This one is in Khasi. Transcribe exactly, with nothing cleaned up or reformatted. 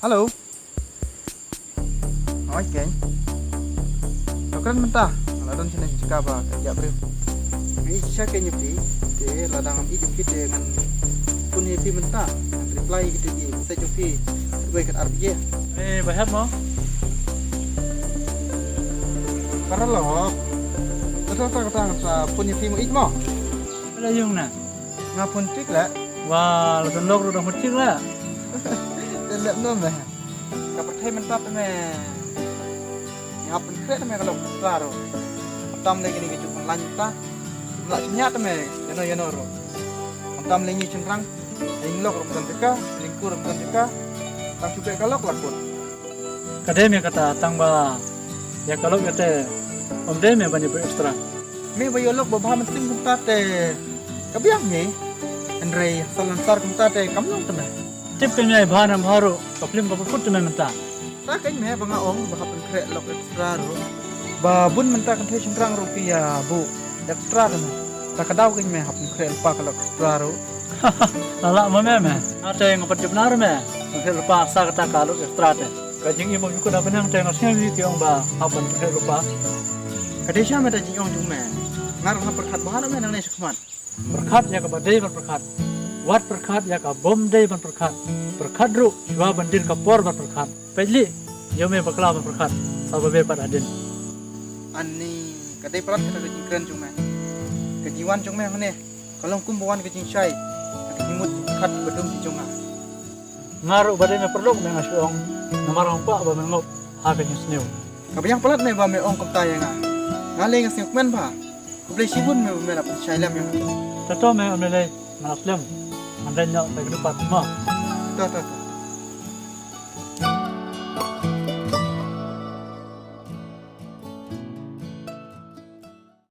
Hello. Oi, Ken. Lo kren mynta. Nga la don shane jaka ba ka ïa briew. Nga ïeit shisha Ken ïa phi. Te lada ngam ïeit ïa phi te ngan phone ïa phi mynta. Ngan reply ïa kita ki message jong phi. Wei, kat ar baje. Eh, ba hep mo? Paralok. Kata, kata, kata, kata phone ïa phi mo, ïeit mo? Ka la ïung na. Nga phone tik la. Wa, la don lok ruh dang phone tik la. Te lep no me. Ka pyrthei mynta te me. Nga hap pynkhreh te me ka lok extra ruh. Tam lei kine ki juk pynlaiñ mynta. Lah shynñiah te me. Ïano ïano ruh. Tam lei ngi shynrang. Ïing lok ruh mynta ka. Ïing kur ruh mynta ka. Tang shu beh ka lok la kut. Ka dei me kata tang ba ïa ka lok ïa te ym dei me ban ïa extra. Me ba ïa lok ba bha mynsiem kumta te ka biang me. Hynrei sa lansar kumta te kam long te me. Tip ka me bha nam bha ruh ka phlim ka put te me mynta. Ta kein me ba nga ong ba hap pynkhreh lok extra ruh. Ba bun mynta kan thei shynrang ruh ki ïa bu extra te me. Ta ka daw kein me hap pynkhreh lypa ka lok extra ruh. Lala ma me me. Nga te nga pat jubnar me. Nga khreh lypa sa kata ka lok extra te. Ka jingim ba ym kut da pynang te nga sngew ïa ki ong ba hap ban khreh lypa. Ka dei sha me ta jingong jong me. Nga ruh nga pyrkhat bha na me nangne shakhmat. Pyrkhat ïa kaba dei ban pyrkhat. Wat pyrkhat ïa ka bym dei ban pyrkhat. Pyrkhat ruh shuwa ban dien ka por ban pyrkhat. Peit lih, ïa me bakla ban pyrkhat. Sa ba me pat hadien. Ani ka dei palat kata ka jingkren jong me. Ka jingwan jong me hangne. Ka long kum ba wan ka jingshai. Ka jingmut jingpyrkhat ba dum ki jong nga. Nga ruh ba dei me paralok me nga shu ong. Namar nga kwah ba me ngop ha ka jingsniew. Ka biang palat me ba me ong kumta ïa nga. Nga lei nga sngewkmen bha. Khublei shibun me ba me la pynshai lem ïa nga. Tato me ym lei lei nga la slem. Ngan dei noh sa ka dei pat mo. To to to.